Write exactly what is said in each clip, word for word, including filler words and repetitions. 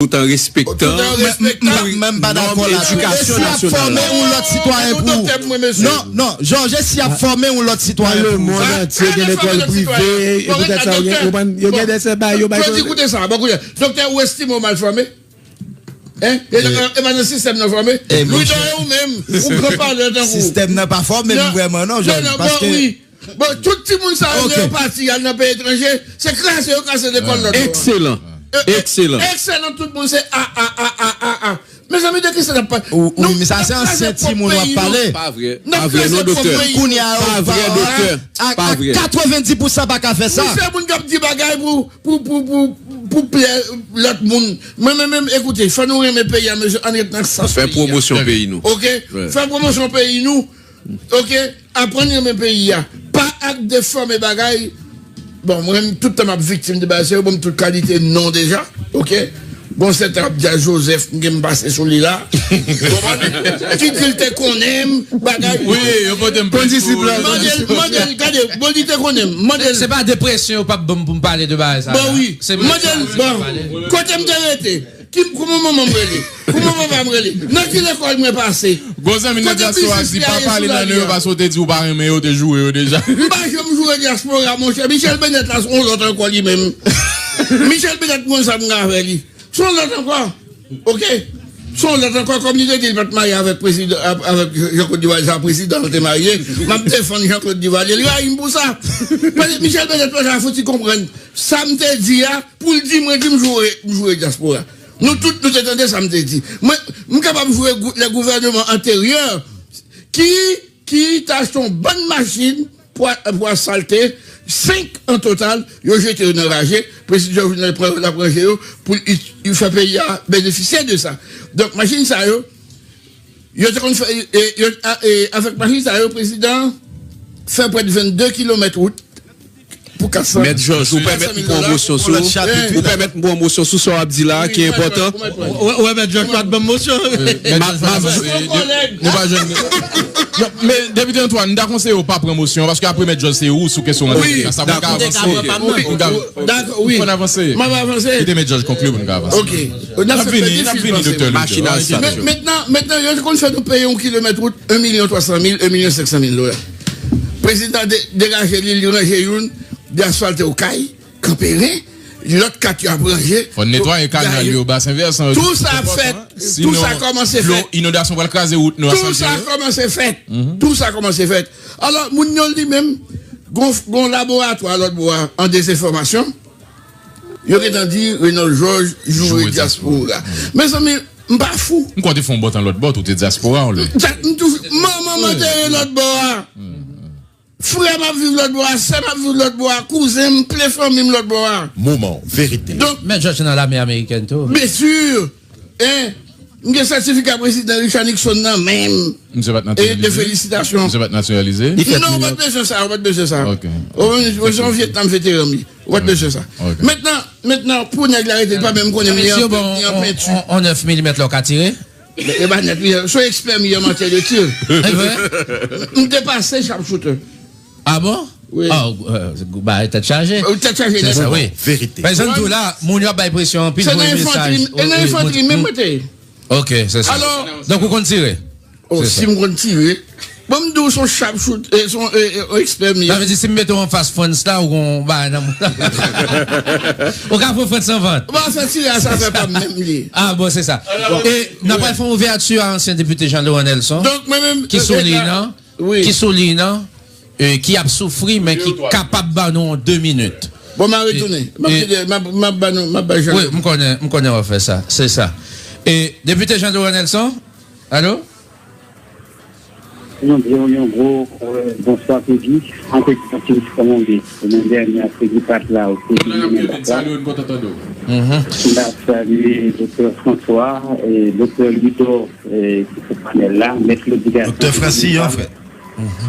tout an respektan. Tout an respektan. Mwen, mwen, mwen pa dakò la. Edikasyon nasyonal la. E si y ap fòme yon lòt sitwayen pou ou? Non, non, Jòj, e si y ap fòme yon lòt sitwayen pou ou? Nan lemonn antye gen lekòl prive, e poutèt sa, yo gen, yo gen de sèt bagay yo bay. Claudy, koute sa, bon, koute. Doktè, ou estime w mal fòme? Hein? E, e, e pa nan sistèm nan fòme? Louis Doré, ou menm, ou gran palè tankou. Sistèm nan pa fòme m vrèman non, Jòj, paske Bon, tout timoun sa yo, lè yo pati, y al nan peyi etranje, se kraze yo kraze lekòl lòt bò a. Ekselan. Ekselan. Ekselan, tout moun se a, a, a, a, a, a. Mezanmi, de kisa n ap pale? Wi, men sa se ansyen timoun w ap pale. Pa vre. Pa vre non, doktè. Kounye a, pa vre, doktè. Pa vre. Katrevenndis pousan pa ka fè sa. Wi, se moun k ap di bagay pou, pou, pou, pou, pou plè lòt moun. Mwen menm, menm, ekoute, fò nou renmen peyi a, mesye, ann ret nan sans peyi a. Fè pwomosyon peyi nou. Oke? Fè pwomosyon peyi nou. Oke? Aprann renmen peyi a. Pa ak defòme bagay. Bon, mwen menm, tout tan m ap viktim de bagay sa yo, ban m tout kalite non deja. Oke? Gon sèten ap di a Joseph, m gen m pase sou li la. Konprann? Ki di l te konnen m, bagay. Wi, yo pote m prèske. Kondisip la, mande l, mande l, gade, bon, li te konnen m. Mande l. Se pa depresyon yo p ap ban m pou m pale de bagay sa la. Bon, wi. Mande l, bon, kote m te rete? Ki, kouman manman m rele? Kouman papa m rele? Nan ki lekòl mwen pase? Gwo zanmi nan dyaspora di pa pale nan non yo paske w te di w pa renmen yo, w te joure yo deja. M pa janm joure dyaspora, monchè. Michel Bennett la, se yon lòt ankò li menm. Michel Bennett, m konn sa m gen avè li. Se yon lòt ankò. Oke? Se yon lòt ankò, kòm li te di l pa t marye avèk prezidan, avèk Jean Claude Duvalier, se a prezidan l te marye. M ap defann Jean Claude Duvalier, li rayi m pou sa. Paske Michel Bennett pa janm fouti konprann sa m te di a, pou l di mwen di m joure, m joure dyaspora. Nou tout, nou te tande sa m te di. Mwen, m kapab joure gou-, lè gouvènman anteryè ki, ki te achte yon bann machin pou a-, pou asalte, senk an total, yo jete yo nan raje, prezidan Jovenel pran yo, l ap ranje yo, pou l, l fè peyi a benefisye de sa. Donk, machin sa yo, yo te konn fè, e, yo, a, e, avèk machin sa yo, prezidan fè prè de vennde kilomèt wout pou kat san, Mèt Jòj, ou pèmèt m pran yon mosyon sou, ou pèmèt m pran yon mosyon sou sa w ap di la, ki enpòtan. Ou wè, Mèt Jòj pa t ban m mosyon. Mèt Jòj pa t ban m mosyon. Nou pa jwenn. Non, men, Depite Antoine, m ta konseye w pa pran mosyon, paske apre Mèt Jòj se ou sou kesyon an. Wi, sa pou n ka avanse. Dakò, wi. Fò n avanse. M ap avanse. Kite Mèt Jòj konkli pou n ka avanse. Oke. N ap vini, n ap vini, Doktè Louis. Mentnan, mentnan, yo te konn fè nou peye yon kilomèt wout, en milyon twa san mil, en milyon senk san mil dola. Prezidan de-, degaje li, li ranje youn, li asfalte Okay, Kanperen, lòt kat yo ap ranje. Fò n netwaye kanal yo, basen vèsan yo, tout sa ap fèt, tout sa kòmanse fèt. Inondasyon pral kraze wout nou, asfalte yo. Tout sa kòmanse fèt. Tout sa kòmanse fèt. Alò, moun yo li menm, gon, gon laboratwa lòt bò a, an dezenfòmasyon. Yo gentan di Renold Georges joure dyaspora. Mezanmi, m pa fou. M kwè w te fè yon bò tan lòt bò tou, w te dyaspora w lè. M toujou, manman m antere lòt bò a. Frè m ap viv lòt bò a, sè m ap viv lòt bò a, kouzen m, ple fanmi m lòt bò a. Moman verite. Donk, Mèt Jòj nan lame amerikèn tou. Byensi. Hein? M gen sètifika prezidan Richard Nixon nan men m. Misye pa t natiralize? E de felisitasyon. Misye pa t natiralize? Non, ou pa t bezwen sa, ou pa t bezwen sa. Ok. Ou, ou se yon Vyetnam veteran m ye. Ou pa t bezwen sa. Ok. Mentnan, mentnan, pou nèg la rete, li pa menm konnen li an penti. On nèf milimèt la w ka tire? E pa nèt, wi, se yon ekspè m ye an matyè de tir. E vre? M te pase sharpshooter. Ah bon? Wi. Ah, bagay tèt chaje. Tèt chaje nèt. Se sa, wi. Verite. Pèsonn tou la, moun yo ap bay presyon anpil, voye mesaj. Se nan enfantri, e nan enfantri menm mwen te ye. Ok, se sa. Alò, donk ou konn tire? Oh, si m konn tire. Bon, m di w se yon sharpshooter, e, se yon, e, e, yon ekspè m ye. Sa vle di si m mete w anfas Frantz la, ou gon bagay nan moun la. Ou ka pran Frantz an vant. Bon, afè tire a, se afè pa m menm li ye. Ah bon, se sa. E n ap pral fè yon ouvèti a ansyen depite Jean Laurent Nelson. Donk, mwen menm, ki sou liy nan. Wi. Ki sou liy nan, e, ki ap soufri, men ki kapab ban nou yon de minit. Bon, m a retounen. M ap kite, m ap, m ap ba nou, m ap ba Jean. Wi, m konnen, m konnen w ap fè sa. Se sa. E, depite Jean Laurent Nelson, alo? Mwen di w yon gwo, e, bonswa, Pegi. An te di w, kòman w ye? Semèn dènyè, Pegi pa t la, ou te di, men pa t la. Mhm. M ap salye Doktè François, e, Doktè Ludo, e, ki sou panèl la, Mèt Lodiga. Doktè Francillon, frè.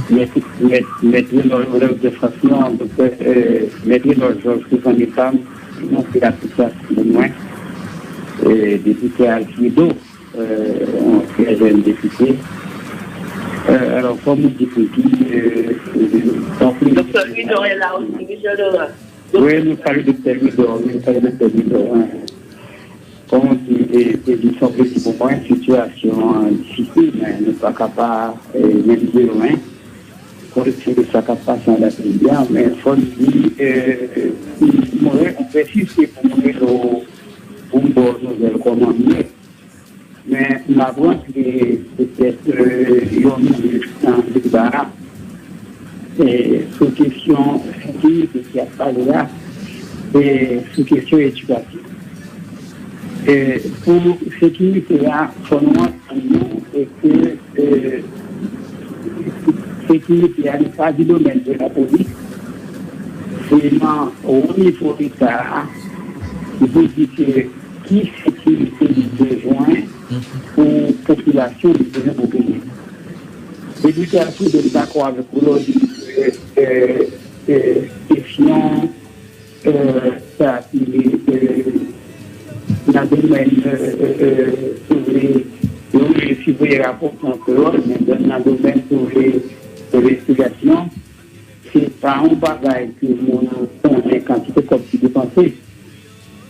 Mèt, mèt, mèt Renold, Renold de Francillon, Doktè, e, Mèt Renold Georges, ki zanmi pa m, yon pitit gason pou mwen, e, depite Alkido, e, yon trè jèn depite. E, alò, kòm ou di, Pegi, e, e, donk, Doktè Ludo est là aussi, Michel Laurent. Wi, nou salye Doktè Ludo, wi, nou salye Doktè Ludo, wi. Kòman di, e, peyi, sa w vle di pou mwen, sitiyasyon an difisil, men nou pa ka pa, e, menm de lwen koreksyon de sa k ap pase anndan peyi a, men fò n di, e, mwen, mwen pèsiste pou mwen, pou m ba w nouvèl kòman m ye. Men m ap rantre petèt, e, yon minit nan deba a, e, sou kesyon sekirite ki ap pale a, e, sou kesyon edikasyon. E, pou sekirite a, fò nou antann nou, e ke, e, sekirite a, li pa di domèn de lapolis, se nan wo nivo Leta a, ki pou di ke ki sekirite li bezwen pou popilasyon li bezwen pou peyi. Depi te a sou de dakò avèk ou lè w di, e, e, e, kesyon, e, sa ki, e, nan domèn, e, e, e, si w vle, yo rele siveye rapò an kreyòl, men nan domèn, si w vle, envestigasyon, se pa yon bagay ke moun konnen kantite kòb ki depanse.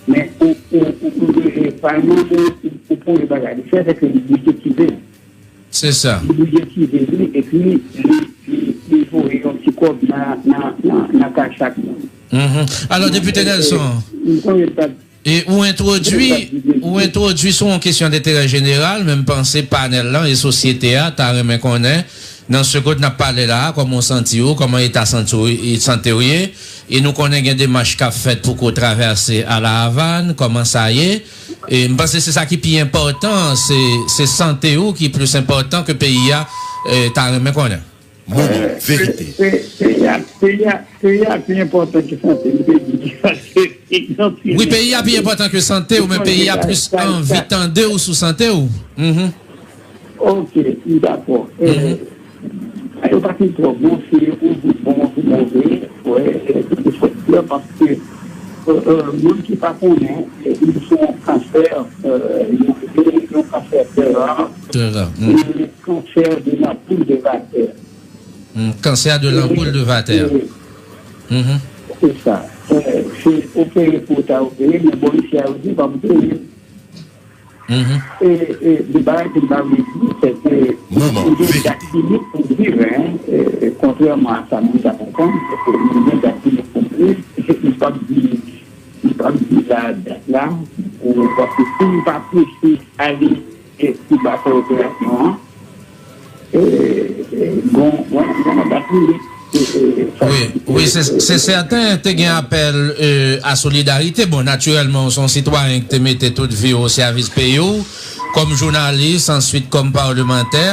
Men ou, ou, ou, ou, e, pa yon, ou, ou, ou premye bagay li fè, se ke li bidjetize l. Se sa. Li bidjetize li, epi li, li, li voye yon ti kòb nan, nan, nan, nan kay chak moun. Mhm. Alò, Depite Nelson, e, e, e ou entwodui, ou entwodui sou yon kesyon denterè jeneral, men m panse panèl lan e sosyete a ta renmen konnen, nan se kote n ap pale la a, kòman w santi w, kòman eta santi w, e, sante w ye, e nou konnen gen demach k ap fèt pou ke w travèse a La Avàn, kòman sa ye, e m panse se sa ki pi enpòtan, se, se sante w ki plis enpòtan ke peyi a, e, ta renmen konnen. Moman verite. Pe-, pe-, peyi a, peyi a, peyi a pi enpòtan ke sante m, peyi a pi enpòtan ke sante w, men peyi a plis anvi tande w sou sante w. Mhm. Ok, m dakò. E, mhm. Sa yo pa fin twò bon, si yo bon, si move, wè, e, tout se flè, paske, e, e, moun ki pa konnen, e, li se yon kansè, e, yo rele yon kansè tè ra, tè ra, mhm, e, kansè de la poudre de Vater. Hmm, kansè de lanboul de Vater. E, mhm. Se sa. E, se opere pou ta opere, men bon, isi a yo di, pa opere. Mhm. E, e, de bagay ke m pa vle di, se ke nou gen dat limit pou n viv, en. E, e, kontrèman a sa moun ta konprann, se ke nou gen dat limit pou n viv. E, m p ap di, m p ap di la dat la, pou, paske si m pa prese ale, e, pi ba fè operasyon an, e, e, bon, bon, bon, dat limit. Wi, wi, se, se sèten, te gen apèl, e, a solidarite. Bon, natirèlman, ou se yon sitwayen ki te mete tout vi w o sèvis peyi w, kòm jounalis, answit kòm palmantè.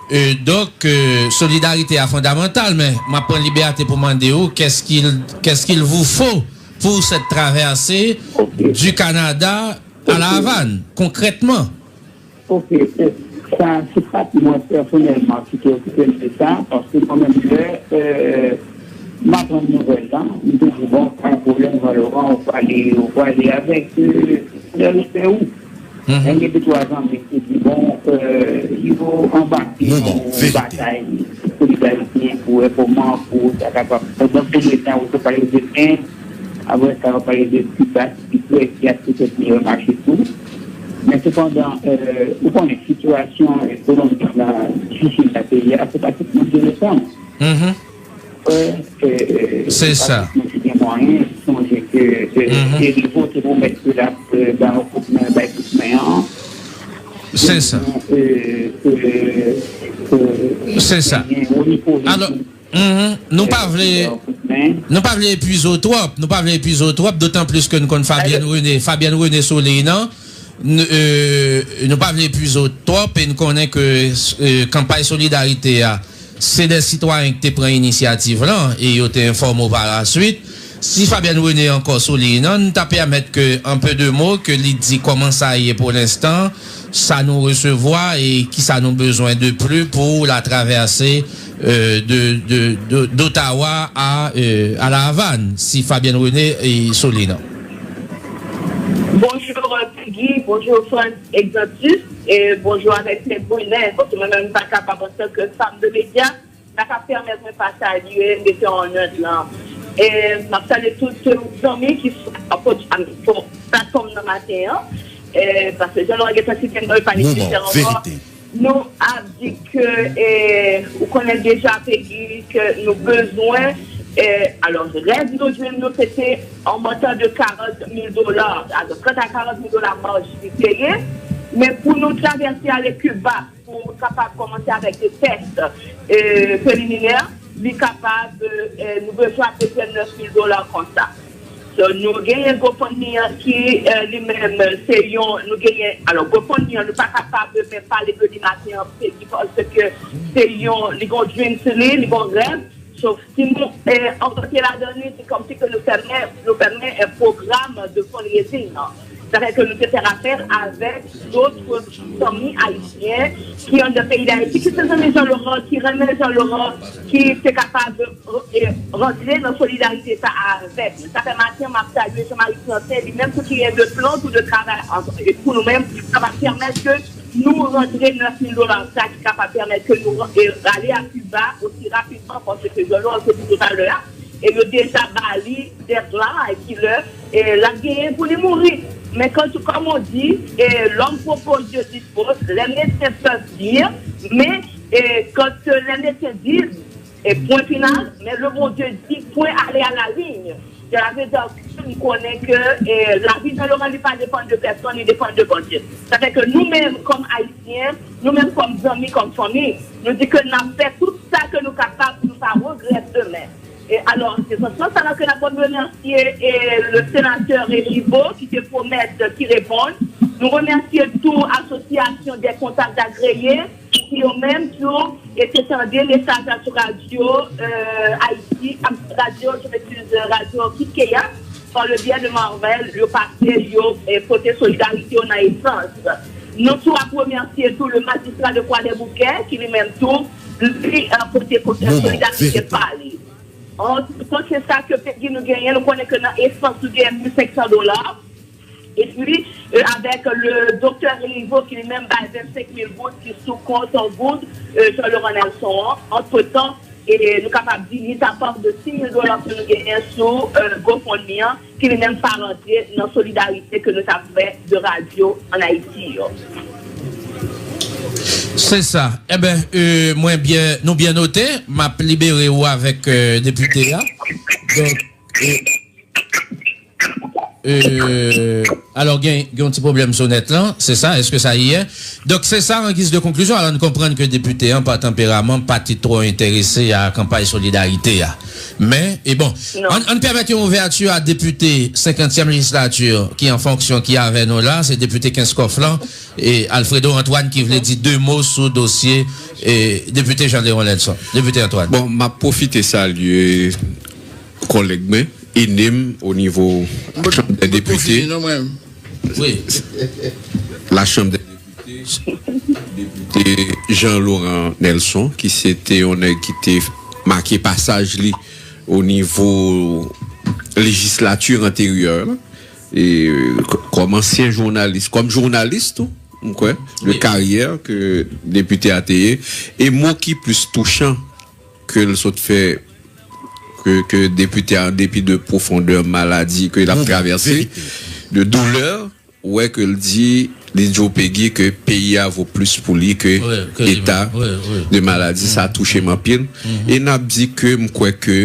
E, donk, e, solidarite a fondamantal, men m ap pran libète pou mande w, qu'est-ce qu'il, qu'est-ce qu'il vous faut pour cette traversée du Canada à La Havane, konkrètman? Ok, e, sa, se pa t mwen pèsonèlman ki te okipe m de sa, paske mwen menm lè, e, m aprann nouvèl lan, m te di, bon, pa gen pwoblèm, Jean Laurent, ou prale, ou prale avèk, e, lè respè ou. Mhm. Gen de twa zanmi ki te di, bon, e, yo anbake nan yon batay solidarite pou wè kòman pou sa kapab, pandan premye tan, ou te pale de End, apre sa, yo pale de Kiba, ki kwè ki ap petèt meyè mache tou. Men sepandan, e, ou konnen sitiyasyon ekonomik la difisil nan peyi a, se pa tout moun ki reponn. Mhm. E, e, e, se pa sa. Tout moun ki gen mwayen, sonje ke, e, mhm, Erivo te pwomèt ke l ap, e, bay yon kout men, bay kout men an. Se sa. E, e, e, se sa. Alò, mhm. Nou pa vle, nou pa vle epuize w twòp, nou pa vle epuize w twòp, dotan plis ke n konn Fabienne René, Fabienne René sou liy nan. N-, e, nou pa vle epuize w twòp e n konnen ke, e, kanpay solidarite a, se de sitwayen ki te pran inisyativ lan e yo te enfòme w pa la swit. Si Fabienne René ankò sou liy nan, n ta pèmèt ke, an pe de mo, ke li di kòman sa ye pou lenstan, sa nou resevwa e kisa nou bezwen de pli pou la travèse, e, de, de, de, d'Ottawa a, e, a La Havane, si Fabienne René e sou liy nan. Bonjou, e, Peggy, bonjou, Frantz Exantus, e bonjou avèk Sent Brilen, paske mwen menm m pa kapab antanke fanm de medya, sa ka pèmèt mwen pa salye, mete an nòt lan. E m ap salye tout, e, zanmi ki sou platfòm nan maten an. Eh, paske jan nou gentan site non, e pa nesesè ankò. Nou ap di ke, eh, ou konnen deja, Pegi, ke nou bezwen, eh, alò, rèv nou jwenn nou, se te an montan de karant mil dola, alò, trant a karant mil dola maj li te ye, men pou nou travèse ale Kiba, pou kapab kòmanse avèk de tès, eh, preliminè, li kapab, eh, nou bezwen apeprè nèf mil dola konsa. So, nou genyen GoFundMe an ki, eh, li menm, se yon, nou genyen, alò, GoFundMe an, nou pa kapab menm pale de li maten an, se ki paske se yon, li gon dream to li, li gon rèv. So, si nou, eh, antre ladan li, se kòmsi ke nou fèmen, nou fèmen un programme de fundraising, non? Sa vle di ke nou te fè apèl avèk dòt fanmi ayisyen ki anndan peyi Dayiti, ki se zanmi Jean Laurent, ki renmen Jean Laurent, ki te kapab, eh, rantre nan solidarite sa avèk nou. Sa fè maten, m ap salye Jean-Marie Plantin, li menm tou ki gen de plan tou de travay an, e pou nou menm, sa va pèmèt ke nou rantre nèf mil dola sa ki kapab pèmèt ke nou, eh, rale a Kiba osi rapidman, paske Jean Laurent te di toutalè a, e yo deja ba li deadline ki lè, eh, l ap genyen pou li mouri. Men kan, kòm on di, eh, l'homme propose, Dieu dispose, les médecins peuvent dire, mais, eh, quand, eh, les médecins disent, eh, point final, mais le bon Dieu dit, point aller à la ligne. Cela veut dire que nou konnen ke, eh, lavi Jean Laurent, li pa depann de pèsonn, li depann de Bondye. Sa fè ke nou menm, kòm Ayisyen, nou menm kòm zanmi, kòm fanmi, nou di ke n ap fè tout sa ke nou kapab pou nou pa regrèt demen. E alò, se nan sans sa la ke n ap remèsye, eh, le sénateur Livo ki te pwomèt, ki reponn. Nou remèsye tou Association des comptables agréés, ki yo menm tou, e te tande mesaj la sou radyo, eh, Ayiti, am, radyo, je m'excuse, radyo Kiskeya, par le biais de Marvel, yo pase, yo, eh, pote solidarite yo nan esans. Nou tou ap remèsye tou le magistrat de Kwadèboukè, ki li menm tou, li, eh, pote, eh, solidarite pa li. An, se sa ke peyi nou genyen, nou konnen ke nan esans nou genyen mil senk san dola. Epi, eh, avèk le doktè Elivo ki li menm bay vennsenk mil goud ki sou kont an goud, eh, Jean Laurent Nelson an. Antretan, e nou kapab di li ta pase de sis mil dola ke nou genyen sou, eh, GoFundMe an, ki li menm pa rantre nan solidarite ke nou t ap fè de radyo ann Ayiti yo. Se sa. Enben, eh, mwen byen, nou byen note, m ap libere ou avèk, eh, depite a. Donk, eh, eh, alò, gen, gen yon ti pwoblèm sou nèt lan, se sa, èske sa ye? Donk, se sa, an giz de konklizyon, alò, nou konprann ke depite an, pa tanperaman, pa t twò enterese a kanpay solidarite a. Men, e bon, ann, ann pèmèt yon ouvèti a depite senkantyèm lejislati ki an fonksyon, ki avè nou la, se depite Kenskòf lan, e Alfredo Antoine ki vle di de mo sou dosye, e depite Jean Léon Nelson. Depite Antoine. Bon, m ap pwofite salye kòlèg mwen, enem o nivo Chanm dè Depite. Wi. La Chanm dè Depite, Depite Jean Laurent Nelson, ki se te yon nèg ki te make pasaj li o nivo lejislati anteryè la. E, k-, kòm ansyen jounalis, kòm jounalis tou, m kwè, de karyè ke depite a te ye. E mo ki plis touchan ke l sot fè, ke, ke depite a, an depi de pwofondè maladi ke l ap travèse, de doulè, ou wè ke l di, li di w, Pegi, ke peyi a vo plis pou li ke eta de maladi. Sa touche m anpil. E n ap di ke m kwè ke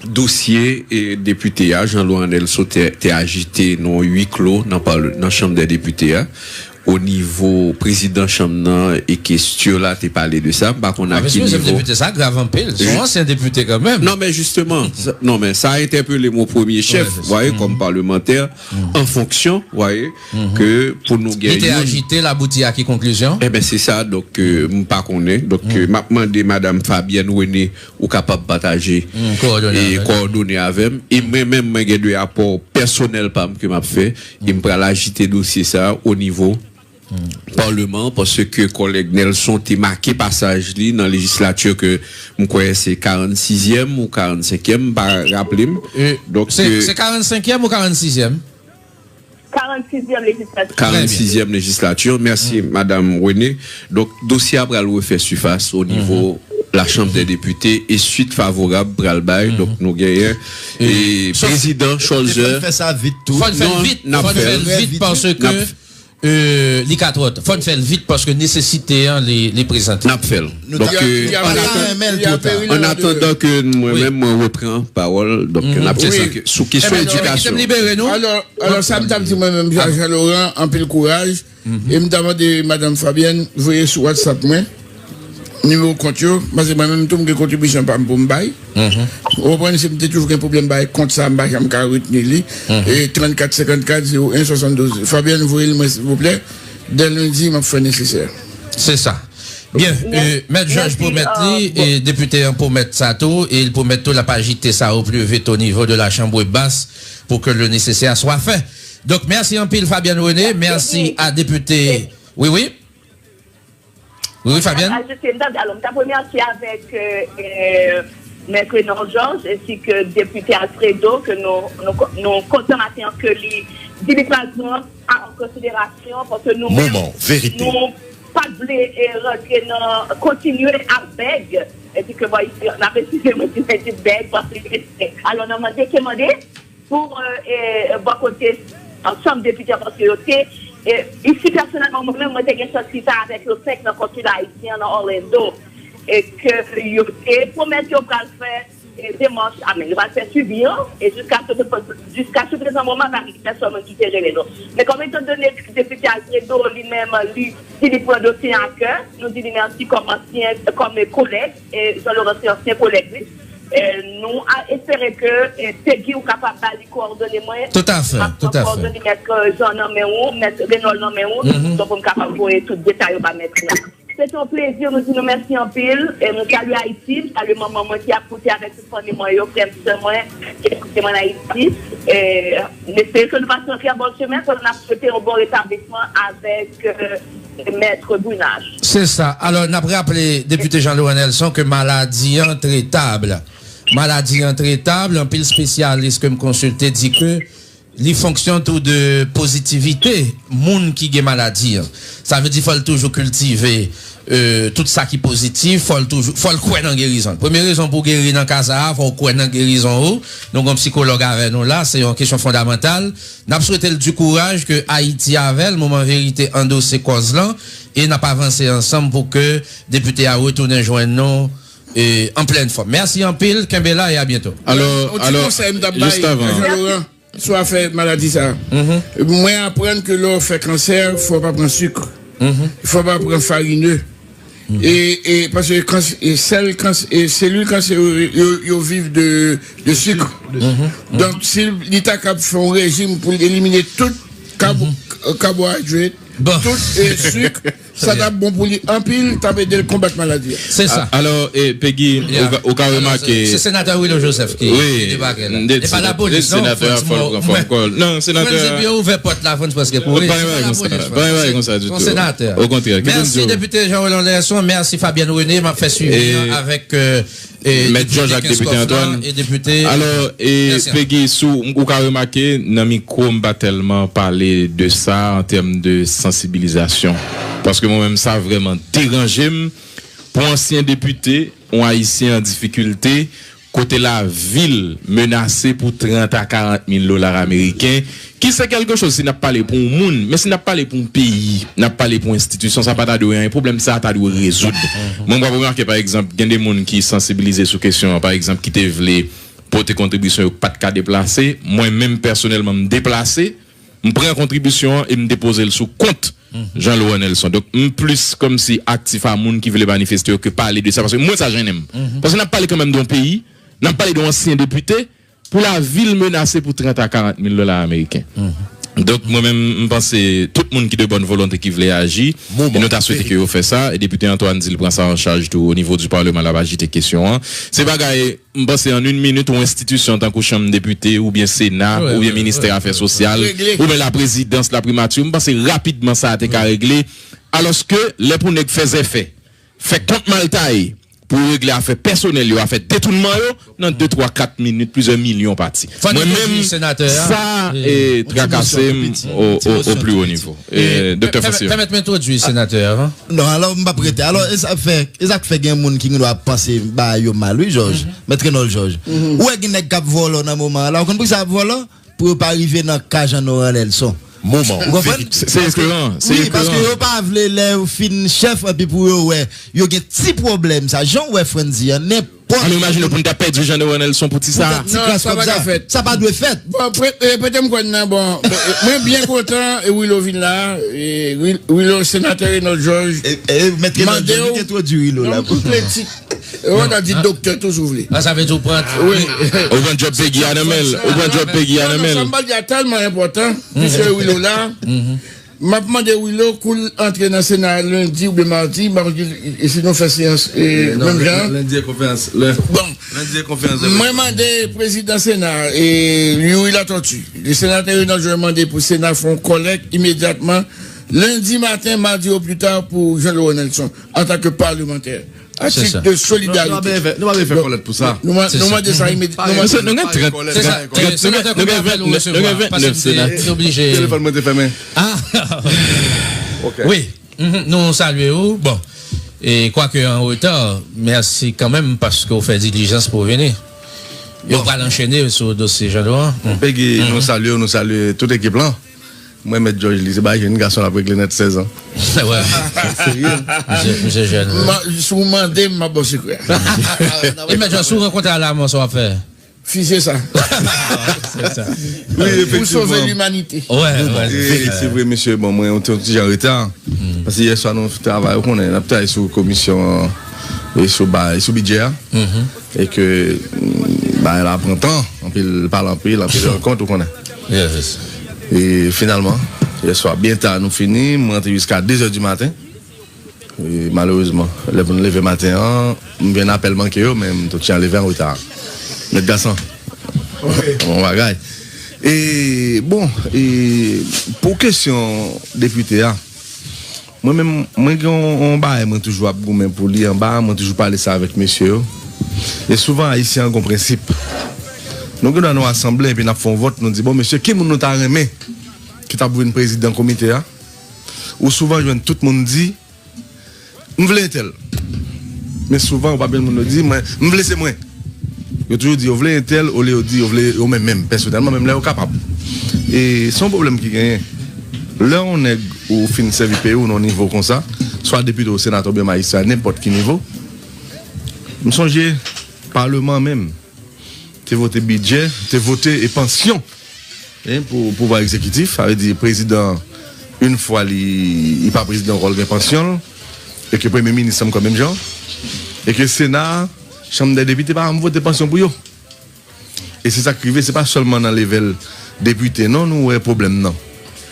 dosye, e, depite a, Jean Laurent Nelson, te, te ajite nan yon huis clos nan, nan Chanm dè Depite a. O nivo prezidan chanm nan e ke Sturla te pale de sa, m pa konn a ki nivo. Depite, sa grav anpil. Se yon ansyen depite kanmenm. Non, men jisteman, non, men sa entèpele m o premye chèf, vwaye, kòm palmantè an fonksyon, vwaye, ke pou nou gen youn. Li te ajite l abouti a ki konklizyon? Enben, se sa, donk, euh, m pa konnen. Donk, euh, m ap mande madanm Fabienne René, ou kapab pataje kowòdone avè m. E mwen menm, mwen gen de apò pèsonèl pa m ke m ap fè, e m pral ajite dosye sa a o nivo palman, paske kòlèg Nelson te make pasaj li nan lejislati ke m kwè se karann sizyèm ou karann senkyèm, m pa raple m. Donk, se, se karann senkyèm ou karann sizyèm? Karann sizyèm lejislati. Karann sizyèm lejislati. Mèsi, madanm René. Donk, dosye a pral refè sifas o nivo la Chanm dè Depite e swit favorab pral bay. Donk, nou genyen e prezidan Cholzer. Fò n fè sa vit tou. Fò n fè l vit, fò n fè l vit paske euh, li ka twò ta. Fò n fè l vit paske nesesite an li, li prezante. N ap fè l. Donk, euh, an atandan ke mwen menm mwen repran pawòl, donk n ap fè sa sou kesyon edikasyon. Alò, alò, sa m t ap di mwen menm, Jean, Jean Laurent, anpil kouraj. E m ta mande madanm Fabienne voye sou WhatsApp mwen nimewo kont yo, paske mwen menm tou m gen kontribisyon pa m pou m bay. Ou konprann, si m te toujou gen pwoblèm bay kont sa, m pa janm ka retni li. E trannkat senkannkat zewo en swasanndouz. Fabienne, voye l mwen silvouplè. Dè lendi, m ap fè nesesè. Se sa. Byen, euh, Mèt Jòj pwomèt li, e depite an pwomèt sa tou, e l pwomèt tou l ap ajite sa au plus vite au niveau de la chambre basse pour que le nécessaire soit fait. Donk, mèsi anpil, Fabienne René. Mèsi a depite. Wi, wi. Wi, wi, Fabienne. Ajoute, m ta, alò, m ta remèsye avèk, euh, euh, Mèt Renan Georges, ensi ke depite Alfredo, ke nou, nou, nou kontan maten an ke li di li pral pran an konsiderasyon, paske nou menm, nou pa t vle, eh, rantre nan kontinye ap bèg, epi ke, bon, isi, n ap eskize mwen si mwen di bèg, paske, alò, nan mande ke mande, pou, eh, eh, bò kote, eh, chanm depite an, paske yo te, eh, isi, pèsonèlman, mwen menm, mwen te gen chans chita avèk yo senk nan konsila ayisyen an nan Orlando, e ke yo te pwomèt yo pral fè, eh, demach, a, men yo pral fè swivi an, e jiska se, jiska se prezan moman, pa gen pèsonn ki te rele nou. Men kòm etandone depite Alfredo, li menm, li, si li pran dosye a kè, nou di li mèsi kòm ansyen, kòm kolèg, e Jean Laurent se ansyen kolèg li. E nou a espere ke, e, Peggy, ou kapab ba li kowòdone mwen. Toutafè, toutafè. M ap pran kowòdone Mèt Jean nan men ou, Mèt Renòl nan men ou, donk pou m kapab voye tout detay yo ba Mèt Jean. Se te yon plezi, nou di nou mèsi anpil. E nou salye Ayiti, m salye manman mwen ki ap koute avèk tout fanmi mwen yo, frè m, sè mwen, ki ap koute mwen an Ayiti. E m espere ke nou pase yon trè bon semen, ke n ap swete yon bon retablisman avèk, eh, Mèt Brunach. Se sa. Alò, n ap raple Depite Jean Laurent Nelson ke maladi an tretab. Maladi an tretab, anpil espesyalis ke m konsilte di ke li fonksyon tou de pozitivite moun ki gen maladi an. Sa vle di fò l toujou kiltive, eh, tout sa ki pozitif, fò l toujou, fò l kwè nan gerizon l. Premye rezon pou w geri nan ka sa a, fò w kwè nan gerizon ou. Nou gen yon sikològ avè nou la, se yon kesyon fondamantal. N ap swete l di kouraj ke Ayiti avè l, moman verite andose kòz lan, e n ap avanse ansanm pou ke depite a retounen jwenn nou, e, an plèn fòm. Mèsi anpil, kenbe la e a byento. Alò, yon ti alò, konsèy m t ap bay, jis avan. Jean Laurent, sou afè maladi sa a. Mwen aprann ke lè w fè kansè, fò w pa pran sik. Fò w pa pran farine. E, e, paske kans-, e sèl kans-, e selil kansè yo, yo, yo viv de, de sik. Donk, si li ta kab fè yon rejim pou l elimine tout kab-, kabohidrat, tout, e, sik, sa t ap bon pou li anpil, t ap ede l konbat maladi a. Se sa. A-, alò, e, Peggy, ou ka, ou ka remake. Se, se senatè Willo Joseph ki, ki debake la. E pa lapolis, non, senatè a, fò l pran kò l. Non, senatè a. Frantz epi yo ouvè pòt la, Frantz prèske kouri. Pa gen bagay konsa, pa gen bagay konsa ditou. Okontrè. Mèsi, depite Jean Laurent Nelson. Mèsi, Fabienne René. M ap fè swivi an avèk, euh, e, Mèt Jòj ak Depite Antoine. E depite. Alò, e, Peggy, si w, ou ka remake, nan mikwo, m pa tèlman pale de sa an tèm de sansibilizasyon. Paske mwen menm, sa vrèman deranje m. Pou ansyen depite, yon Ayisyen an difikilte, kote lavi l menase pou trant a karant mil dola ameriken, ki se kèlke choz si n ap pale pou yon moun, men si n ap pale pou yon peyi, n ap pale pou yon enstitisyon, sa pa ta dwe anyen. Pwoblèm sa a ta dwe rezoud. Mwen, m ap remake, pa egzanp, gen de moun ki sansibilize sou kesyon an, pa egzanp, ki te vle pote kontribisyon yo, k pa t ka deplase. Mwen menm, pèsonèlman, m deplase, m pran kontribisyon an e m depoze l sou kont Jean Laurent Nelson. Donk, m plis kòmsi aktif a moun ki vle manifeste yo ke pale de sa, paske mwen, sa jennen m. Paske n ap pale kanmenm de yon peyi, n ap pale de yon ansyen depite, pou lavi l menase pou trant a karant mil dola ameriken. Donk, mwen menm, m panse tout moun ki de bòn volonte ki vle aji, e nou ta swete ke yo fè sa, e depite Antoine di l pran sa an chaj tou, o nivo di Palman, l ap ajite kesyon an. Se bagay, m panse, an yon minit, yon enstitisyon tankou Chanm Depite, oubyen Sena, oubyen Ministè Afè Sosyal, oubyen Laprezidans, Laprimati, m panse rapidman sa a te ka regle. Alòske, lè pou nèg fè zèfè, fè kont mal taye, pou yo regle afè pèsonèl yo, afè detounman yo, nan de, twa, kat minit, plizyè milyon pati. Mwen menm, sa, e, trakase m o, o, o pli wo nivo. E, Doktè Francis. Pèmèt mwen entwodui senatè a. Non, alò, m p ap rete. Alò, e sa k fè, e sa k fè gen moun ki gen dwa ap panse bagay yo mal, wi, Jòj. Mèt Renòl Jòj. Ou wè gen nèg k ap vòlò nan moman an la. Ou konn poukisa y ap vòlò? Pou yo pa rive nan ka Jean Laurent Nelson. moman. Ou konprann? Se, se ekoran, se ekoran. Wi, paske yo pa vle lè yo fin chèf, epi pou yo wè, yo gen ti pwoblèm sa. Jan w wè Frantz di an, nenpòt. An nou imajine pou n ta pèdi Jean Noël Nelson pou ti sa. Pou ti kras kòb sa. Sa pa dwe fèt. Bon, prete m kwè nan, bon, mwen byen kontan, e Willo vin la, e Willo, senatè Reynold Georges. E, e mèt Reynold Georges, li te entwodui Willo la pou tout leti. Ou ta di doktè tou si w vle. Ah, sa vle di ou pran. Wi. Ou pran djòb Pegi a nan men l. Ou pran djòb Pegi a nan men l. Sa m pral di a tèlman enpòtan. Misye Willo la. M ap mande Willo kou l antre nan Sena lendi oubyen madi, m pa konn ki, e si nou fè seyans menm jan. Lendi e konferans. Bon. Lendi e konferans. Mwen mande prezidan Sena, e Youri Latortue, le senatè Reynold Georges mande pou Sena fè yon kòlèk imedyatman, lendi maten, madi o pli ta, pou Jean Laurent Nelson antanke palemantè. A tit de solidarite. Nou pa bezwen fè kòlèt pou sa. Nou mande sa imedya. Nou gen trant, nou gen vennèf senatè. Telefòn mwen te fèmen. Ah. Wi. Nou salye ou. Bon. E kwake an reta, mèsi kanmenm paske w fè dilijans pou w vini. Yo pral anchene sou dosye Jean Laurent. Pegi, nou salye w, nou salye tout ekip lan. Mwen, Mèt Jòj, li se bay jèn gason l ap regle nèt, sèz an. Wè. Serye. Misye, misye jèn, wi. Si w mande m, m ap ba w sekrè a. E Mèt Jòj, si w rankontre Alamò, sa w ap fè? Fizye sa. Pou sove limanite. Wè, wè. Se vre, mesye, bon, mwen, yon ti jan reta. Paske yè swa nou travay, ou konnen, n ap travay sou komisyon, e sou, e sou bidjè a. E ke bagay la pran tan, anpil pale, anpil, anpil rankont, ou konnen. E finalman, yè swa, byen ta, nou fini, mwen rantre jiska de zè di maten. E malerezman, lè pou nou leve maten an, m gen apèl manke yo, men m tou ti an leve an reta. Mèt gason. Bon bagay. E, bon, e pou kesyon depite a, mwen menm, mwen gen yon, yon bagay mwen toujou ap goumen pou li anba, mwen toujou pale sa avèk mesye yo. E souvan, Ayisyen an gon prensip. Nou gen dwa nou asanble, epi n ap fè yon vòt, nou di, bon, mesye, ki moun nou ta renmen ki t ap vin prezidan komite a? Ou souvan jwenn tout moun di, m vle entèl. Men souvan, ou pa jwenn moun yo di, mwen, m vle se mwen. Yo toujou di yo vle entèl, olye yo di yo vle yo menm menm, pèsonèlman, menm lè yo kapab. E se yon pwoblèm ki genyen. Lè yon nèg ou fin sèvi peyi w nan yon nivo konsa, swa depite ou senatè oubyen majistra, nenpòt ki nivo, m sonje paleman menm te vote bidjè, te vote e pansyon, en, pou pouvwa egzekitif, sa vle di prezidan, yon fwa li, li pa prezidan ankò, li gen pansyon l, e ke premye minis ankò menm jan, e ke Sena, Chanm dè Depite pa janm vote pansyon pou yo. E se sa k rive, se pa sèlman nan level depite, non, nou wè pwoblèm nan.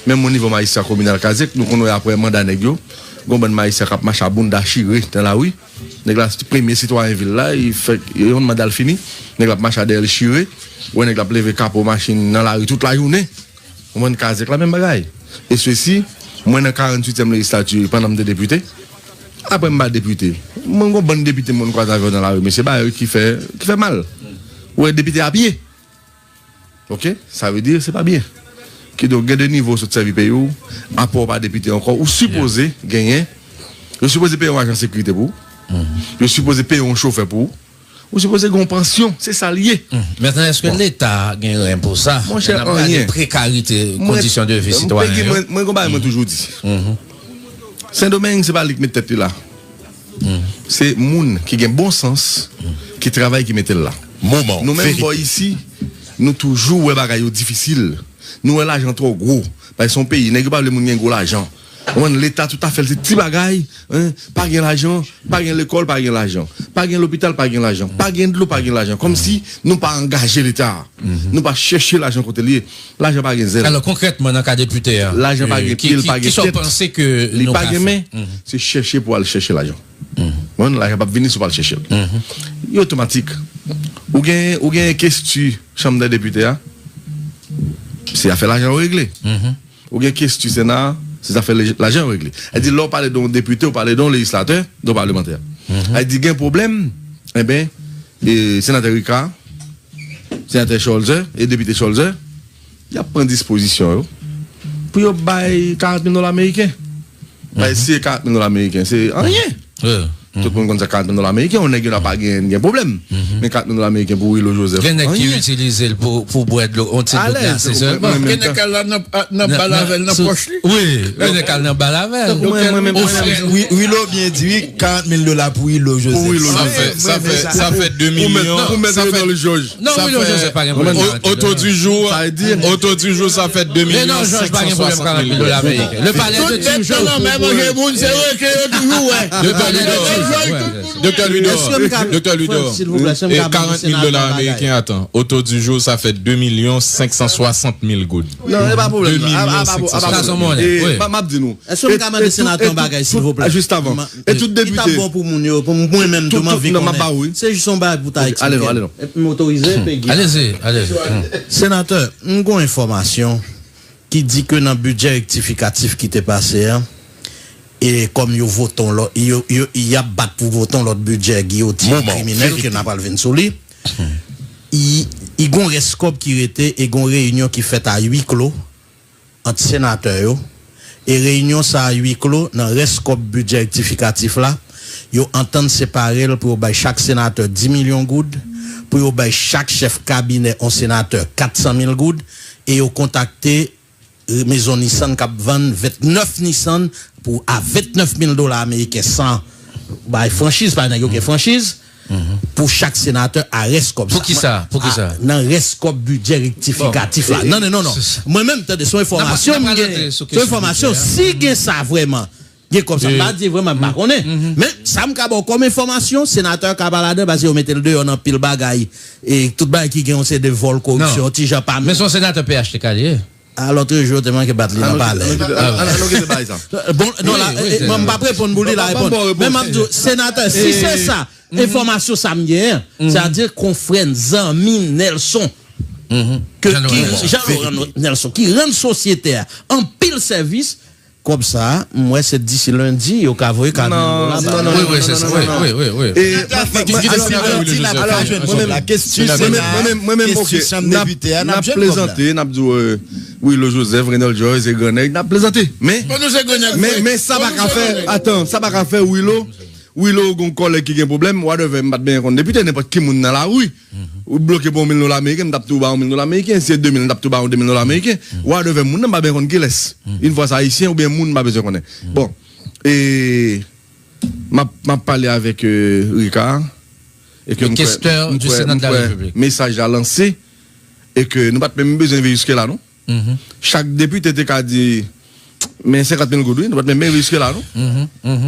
Menm o nivo majistra kominal Kazèk, nou konn wè apre manda nèg yo, gon bann majistra k ap mache a bounda chire nan lari. Nèg la, premye sitwayen vil la, li fèk, yon manda l fini, nèg la ap mache a dèyè l chire, ou wè nèg la ap leve kapo machin nan lari tout lajounen. Ou konprann, Kazèk la, menm bagay. E sesi, mwen nan karanntuityèm lejislati, pandan m te depite, apre m pa depite, mwen gon bann depite mwen kwaze avè yo nan lari, mesye, bagay ki fè, ki fè mal. Ou wè depite a pye. Oke? Sa vle di, se pa byen. Kidonk, gen de nivo w sot sèvi peyi w, apre w pa depite ankò, ou sipoze genyen, yo sipoze peye yon ajan sekirite pou ou, yo sipoze peye yon chofè pou ou, ou sipoze gen yon pansyon, se sa l ye. Mentnan, èske Leta gen ren pou sa? Monchè, anyen. Prekarite kondisyon de vi sitwayen yo. Mwen, mwen gon bagay mwen toujou di. Sendomeng, se pa li k met tèt li la. Se moun ki gen bon sans, ki travay, ki mete l la. Moman. Nou menm bò isi, nou toujou wè bagay yo difisil. Nou wè lajan twò gwo. Paske se yon peyi, nèg yo pa vle moun gen gwo lajan. Ou konprann, Leta tout afè l se ti bagay, en, pa gen lajan, pa gen lekòl, pa gen lajan. Pa gen lopital, pa gen lajan. Pa gen dlo, pa gen lajan. Kòmsi nou pa angaje Leta. Nou pa chèche lajan kote l ye. Lajan pa gen zèl. Alò, konkrètman, nan ka depite a, lajan pa gen pye, l pa gen tèt, li pa gen men, se chèche pou al chèche lajan. Bon, lajan p ap vini si w pa al chèche l. Li otomatik. Ou gen, ou gen kestyon chanm dè depite a, se afè lajan yo regle. Ou gen kestyon Sena a, se zafè lej-, lajan yo regle. Sa vle di, lè w pale de yon depite, w pale de yon lejislatè, de yon palemantè. Sa vle di, gen pwoblèm, enben, e, senatè Rika, senatè Cholzer e depite Cholzer, y ap pran dispozisyon yo pou yo bay karant mil dola ameriken. Bay si se karant mil dola ameriken, se anyen. Tout moun konn sa karant mil dola ameriken, yon nèg yo la pa gen, gen pwoblèm. Men karant mil dola ameriken pou Willo Joseph, anyen. Gen nèg ki itilize l pou, pou bwè dlo, yon ti dlo glase sèlman. Gen nèg k al la nan, nan bal avè l nan pòch li. Wi, gen nèg k al nan bal avè l. Tankou mwen, mwen menm, mwen menm. Wi, Willo byen di, wi, karant mil dola pou Willo Joseph. Pou Willo Joseph. Sa fè, sa fè, sa fè de milyon, sa fè. Non, Willo Joseph pa gen pwoblèm. Au, au taux du jour, au taux du jour, sa fè de milyon senk san swasant mil goud. Le palais de Tijo. Tout tèt nan lanmè manje moun, se reken yo toujou wè. Le palais de Tijo. Doktè Louidor, Doktè Louidor, e karant mil dola ameriken, atan, au taux du jour, sa fè de milyon senk san swasant mil goud. Non, e pa pwoblèm. De milyon senk san swasant mil. E m ap di nou, Èske m ka mande senatè yon bagay, silvouplè? Jis avan. E tout depite. Li t ap bon pou moun yo, pou mwen menm tou, m anvi konnen. Se jis yon bagay pou ta eksplike m. Epi m otorize, Pegi. Alezi, alezi. Senatè, m gon enfòmasyon ki di ke nan bidjè rektifikatif ki te pase a, e kòm yo vote yon lòt, yo, yo, y ap bat pou vote yon lòt bidjè giyotin kriminèl ke n a pral vin sou li. I, i gon rès kòb ki rete e gon reyinyon ki fèt a wi klo ant senatè yo, e reyinyon sa a wi klo nan rès kòb bidjè rektifikatif la, yo antann separe l pou yo bay chak senatè dis milyon goud, pou yo bay chak chèf kabinè yon senatè kat san mil goud, e yo kontakte, e, mezon Nissan k ap vann vennèf Nissan pou a vennèf mil dola ameriken san bay franchiz, pa nèg yo gen franchiz, pou chak senatè a rès kòb sa. Poukisa? Poukisa? Nan rès kòb bidjè rektifikatif la. Non, non, non, non. Mwen menm, tande, se yon enfòmasyon m gen. Se yon enfòmasyon. Si gen sa vrèman, gen kòb sa. M pa di vrèman, m pa konnen. Men, sa m ka ba w kòm enfòmasyon, senatè ka pa ladan, paske yo mete l deyò nan pil bagay. E tout bagay ki gen yon seri de vòl, koripsyon, ti jan pa. Men se yon senatè P H T K li ye. A, lòt jou, yo te manke bat li nan palè. An nou kite bagay sa. Bon, non, la, e, e, mwen, m p ap reponn pou li, la reponn. Men m ap di w, senatè, si se sa, enfòmasyon sa m genyen, sa di konfrè n, zanmi Nelson, ke, ki, Jean Laurent Nelson, ki rann sosyete a anpil sèvis, kòb sa, m wè se disi lendi, yo ka voye kat mil dola ba yo. Wi, wi, se sa. Wi, wi, wi, wi. E, mwen menm, mwen menm, oke, n ap, n ap plezante, n ap di w, e, Willo Joseph, Reynold Joyce, e gran nèg, n ap plezante. Men, men, men sa pa ka fè, atan, sa pa ka fè Willo, Willo gon kòlèg ki gen pwoblèm, whatever, m pa t benyen konn depite, nenpòt ki moun nan lari, ou bloke pou yon mil dola ameriken, m t ap tou ba yon mil dola ameriken, si se de mil, m t ap tou ba yon de mil dola ameriken, whatever, moun nan m pa benyen konn kilès. Yon fwa se ayisyen oubyen moun m pa bezwen konnen. Bon, e, m ap, m ap pale avèk, e, Ricard, e ke m kwè, m kwè, m kwè mesaj la lanse, e ke nou pa t menm bezwen rive jiske la, non. Chak depite te ka di, men senkant mil goud, wi, nou pa t menm rive jiske la, non.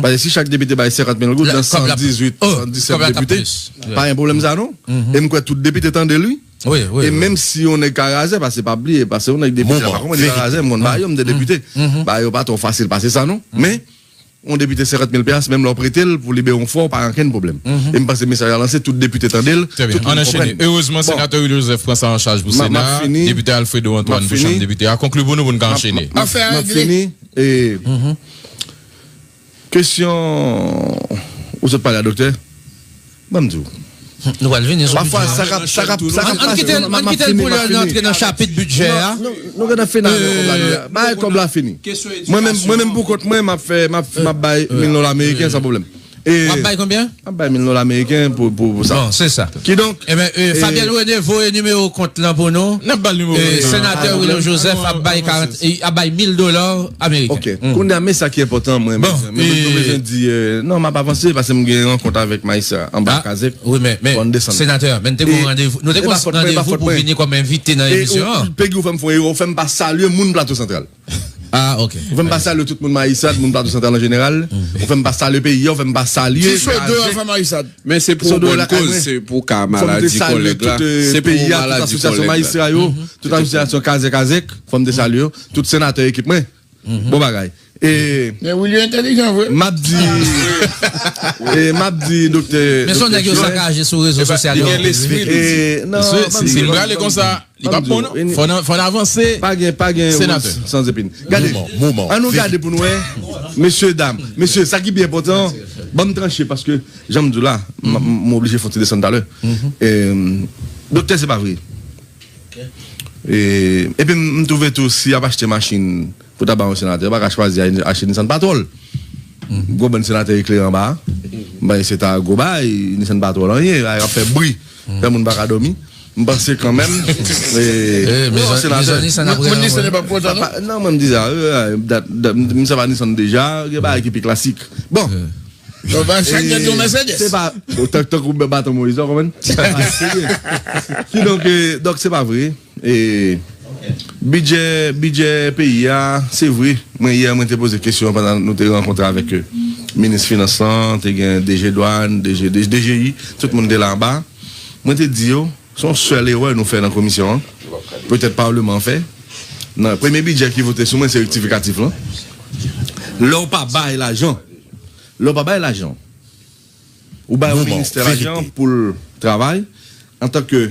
Paske si chak depite bay senkant mil goud nan san dizuit, san disèt depite, pa gen pwoblèm sa, non. E m kwè tout depite tande l, wi. E menm si yon nèg ka razè, paske pa bliye, paske yon nèg depite la, pa konprann li ka razè, m konn ba yo, m te depite. Ba yo pa twò fasil pase sa, non. Men, yon depite senkant mil pesos, menm lè w prete l pou libere yon fwa, w pa gen okenn pwoblèm. E m panse mesaj la lanse, tout depite tande l, tout moun konprann. Erezman, senatè Willy Joseph pran sa an chaj pou Sena, depite Alfredo Antoine pou chanm depite a. Konkli pou nou, pou n ka anchene. M ap fini. E, kesyon ou sot pale a, doktè? Ban m di w. Nou pral vini sou bidjè a. Pafwa, sa k ap, sa k ap, sa k ap pase, ann kite l, ann kite l pou lè n antre nan chapit bidjè a. Nou gentan fini avè kòb la deja. Bagay kòb la fini. Mwen menm, mwen menm pou kont mwen, m ap fè, m ap, m ap bay mil dola ameriken san pwoblèm. W ap bay konbyen? M ap bay mil dola ameriken pou, pou, pou sa. Bon, se sa. Kidonk, Fabienne René voye nimewo kont lan pou nou. N ap ba l nimewo kont lan. Senatè Willy Joseph ap bay karant, ap bay mil dola ameriken. Ok. Kounye a, men sa ki enpòtan, mwen, mwen bezwen di, e, non, m ap avanse paske m gen rankont avèk Maïssa anba kazèk. Wi, men, men, senatè, men n te gen yon randevou. Nou te gen yon randevou pou vini kòm envite nan emisyon an. Pegi, ou fè m fè yon erè, ou fè m pa salye moun Plato Santral. Ah, ok. Ou fè m pa salye tout moun Maïssa, moun Plato Santral an jeneral. Ou fè m pa salye peyi a, ou fè m pa salye. Ti Sodo a fè Maïssa. Men se pou yon bòn koz, se pou ka maladi kòlèg la. Se pou maladi kòlèg la. Tout asosyasyon Maïssa yo, tout asosyasyon kazèk kazèk, fò m te salye yo. Tout senatè ekip mwen. Bon bagay. E men Willy entèlijan vre. M ap di, e m ap di doktè, men se yon nèg yo sakaje sou rezo sosyal yo. Li gen lespri, li di. E non, si l prale konsa, li p ap bon, non. Fò n, fò n avanse. Pa gen, pa gen wout san zepin. Gade, an nou gade pou n wè, mesye dam, mesye, sa ki pi enpòtan, ban m tranche paske jan m di w la, m, m oblije fè yon ti desann talè. E, doktè, se pa vre. E, epi m, m twouve tou, si y ap achte machin pou ta ba yon senatè, yo pa ka chwazi achte Nissan Patrol. Gwo bann senatè eklere anba a. Bay, se ta gwo bay, Nissan pa twò nan anyen, ay ap fè bri, fè moun pa ka dòmi. M panse kanmenm, eh, non, senatè, Nissan ap rele mwen. Non, mwen m di sa, m sa pa Nissan deja, gen bagay ki pi klasik. Bon. Se pa tankou baton Moïse, ou konprann? Kidonk, donk se pa vre. E bidjè bidjè peyi a, se vre. Mwen yè mwen te poze kesyon pandan nou te rankontre avèk minis finans lan, te gen DG dwàn, DG, DGI, tout moun te la anba. Mwen te di yo, se yon sèl erè nou fè nan komisyon an. Petèt palman an fè. Nan premye bidjè ki vote sou mwen se rektifikatif lan. Lè w pa bay lajan, lè w pa bay lajan, ou bay yon ministè lajan pou l travay antanke